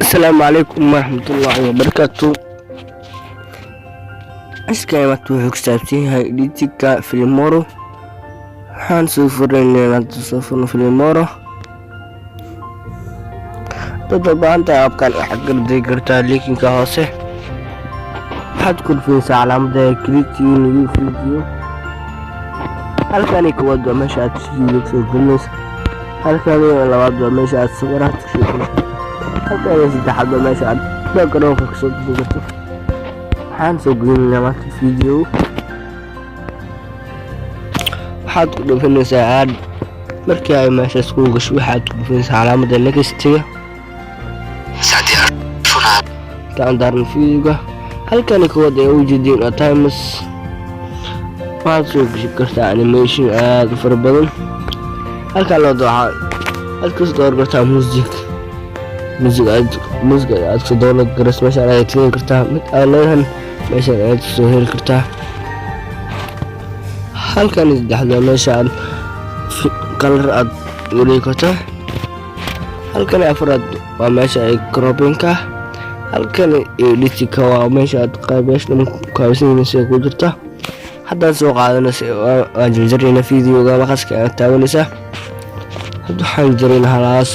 Asalaamu calaykum waraxmatullaahi wabarakaatu. Casharkan maanta wuxuu ku saabsan yahay editing-ka Filmora. Waxaan soo furnaynaa maanta, soo furno Filmora. Dad u baahan tahay app-kan, waxaad ka degi kartaa link-inka hoose. Waxaad ku dhufanaysaa calaamadda "Create new video". Halkani koowaad waa meesha aad video soo gelinayso. Halkani labaad waa meesha aad sawiraha kasoo gelin karto. Halkani saddexaad waa meesha aad background-ka kasoo gelin karto. Waxaan soo gelinaynaa maanta video. Waxaad ku dhufanaysaa "Add". Markii ay meeshaas kuu gasho, waxaad ku dhufanaysaa calaamadda next-iga. Intaan daaran videoga, halkani koowaad ee ujeediin waa timeline. Waxaad soo geshi kartaa animation aad u fara badan. Halkan labaad waxaa aad kasoo dooran kartaa music. Music aad music aad kasoo download garayso meeshaan ayaad keeni kartaa. Mid aad leedahan meeshaan ayaad kasoo heli kartaa. Halkan saddexda meesha aad color aad wareegi karto. Halkan afraad waa meesha ay cropping-ka. Halkan editing-ka waa meesha aad qaybeesha dhan ku kaabisan yihiin sida ku jirta. Haddaad soo qaadanaysa, waan jarjarayna videoga, maqaska ayaad taabanaysaa. Hadda waxaan jarayna halaas.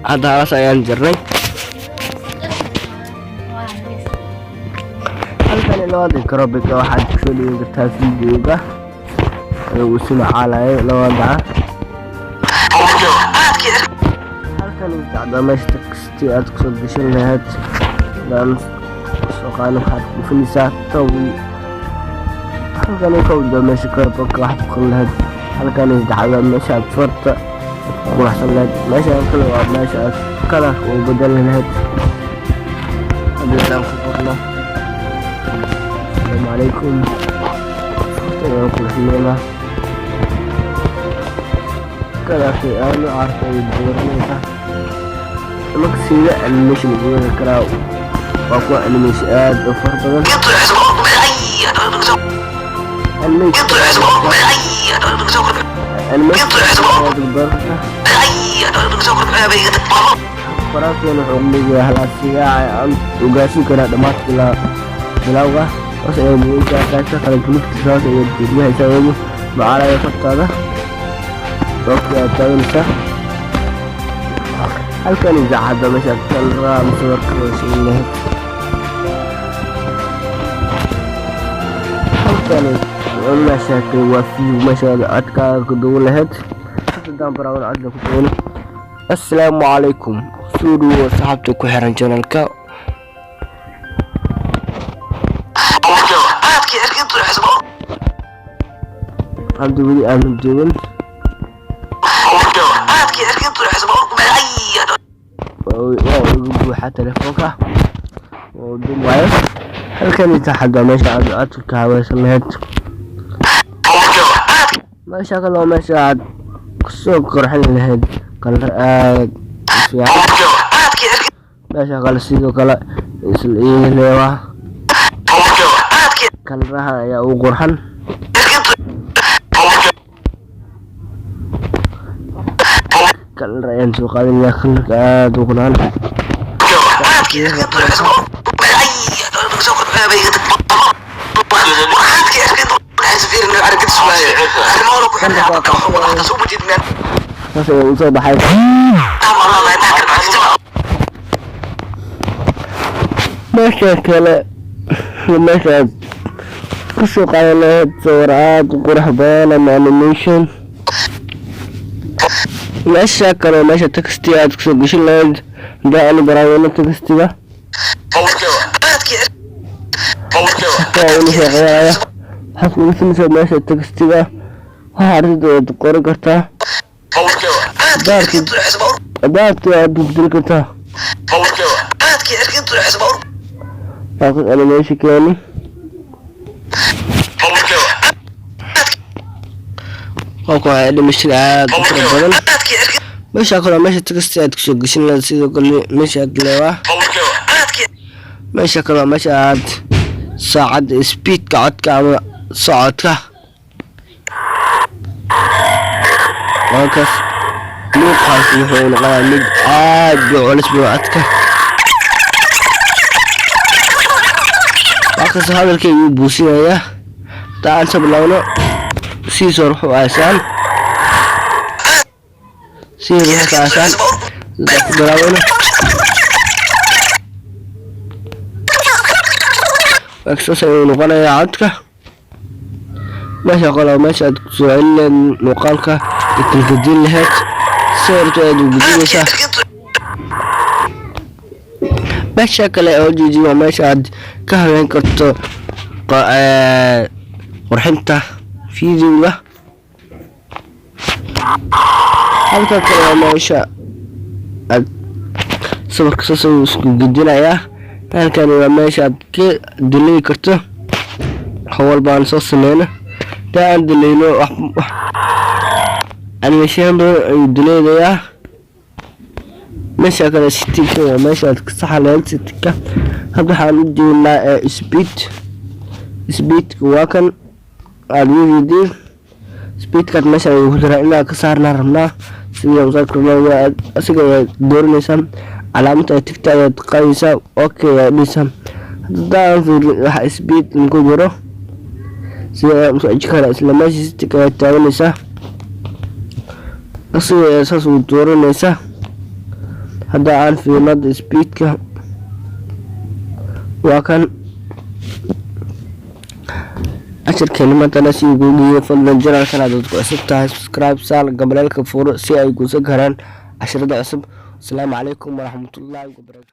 Hadda halaas ayaan jarnay. Halkani labaad cropping-ka waxaad kusoo dhigin kartaa videoga uu si macaalayo labada. Halkani saddexda meesha text aad kusoo gashan lahayd. Hadaan soo qaadno, waxaad ku dhufanaysaa towi. Halkani kowda meesha cropping-ka waxaad ku qoran lahayd. Halkani saddexaad waa meesha aad farta ku quraxsan lahayd. Meesha kale waa meesha aad color-ka u bedeli lahayd. Haddii aan ku qorno "Asalaamu calaykum", farta ayaan qurxineynaa. Color-ka aad u carta ay dooranaysaa. Marka sida animation lagu wadi karaa, waa kuwa animation aad u fara badan. Animation animation ayaad dooran kartaa. Qoraalkeena wuxuu leeyahay halaasiga aan ugaarsin karaa dhammaadka ilaa bilowga. Hoos ayaa muhiimka qaybta kale buluugtiisa hoos ayaad fiirinaysaa, iyadu macaalaya fartaada goobta aad taabanaysaa. Halkan idaacadda meesha color-ka ama sawirka sheegi lahayd. Halkani meesha kale waa view, meesha codkaaga ku duwan lahayd. Haddaan baraawan codka ku duwan. Assalaamu calaykum, soo dhawow asxaabta ku xiran channelka. Hadda weli aanan duuban. Waa igu buuxa telefoonka oo dun waayo. Halkan saxad waa meesha aad codka ka haweysan lahayd. Meesha kale waa meesha aad kusoo qurxin lahayd color aad u fiican. Meesha kale sidoo kale isla iyada leewaa color-aha ayaa ugu qurxan. Color ayaan soo qaadanayaa, color-ka aad u qurxan. Saas ayaa usoo baxay. Meesha kale, meeshaad kusoo qaadan lahayd sawir aad u qurux badan ama animation. Meesha kale, meesha text aad kusoo gashan lahayd. Haddii aanu baraaweyno text-iga waa inu shaqeynaya. Waxaad kugu sinaysaa meesha text-iga, waxaa arrinta waad qoran kartaa, daartid daarti aad bedeli kartaa. Waa animation keeni. Waa kuwa animation aad u fara badan. Meesha kale, meesha text aad kusoo gashan lahayd. Sidoo kale meesha aad leewaa. Meesha kale waa meesha aad saacadda speedka codka ama socodka. Halkaas muuqaalku wuxuu noqonayaa mid aad u culus buu codka. Halkaas hadalkaygu buusinayaa. Hadaa aan soo bilowno, sidiisa hore wuxuu aasaan, sidii hore wuxuu aasaan. Hadaa ku bilaabeyno, saas ayuu noqonayaa codka. Meesha qolo, meesha aad kusoo celin lahayd muuqaalka iyo kalgadin lahayd, sawirta ayaad u gudinaysaa. Meesha kale oo jeedi waa meesha aad ka habeyn karto qurxinta videoga. Halka kale waa meesha aad sawirka, saas ayuu isku gudinayaa. Halkani waa meesha aad ka dilay karto wax walba aan soo sameyno. Hadaa aan dilayno, wax animation badan ayuu dilaynayaa. Meesha kale settingka waa meesha aad ka saxa lahayd settingka. Hadda waxaan u jeednaa ee speed. Speedka waa kan aad u jeediin. Speedkaad meesha ayuu ku jiraa, inaan ka saarnaa rabnaa. Sidii aan usoo karno, asiga ayaad dooranaysaa, calaamada ay tigta ayaad qaadaysaa, okay ayaad dhihaysaa. Hadda aan fiirin waxa speed ku jiro, sida ayaan usoo eji karaa. Isla meesha setting ayaad taaganaysaa, asiga ayaa saas u dooranaysaa. Hadda aan fiirino, hadda speedka waa kan. Cashirkeeni maantana si ugu geeyay. Fadlan channelkan aad ku cusub tahay, subscribe saar, gambaleelka furo si ay kuusan karaan casharada cusub. Asalaamu calaykum waraxmatullaahi wabarakaatu.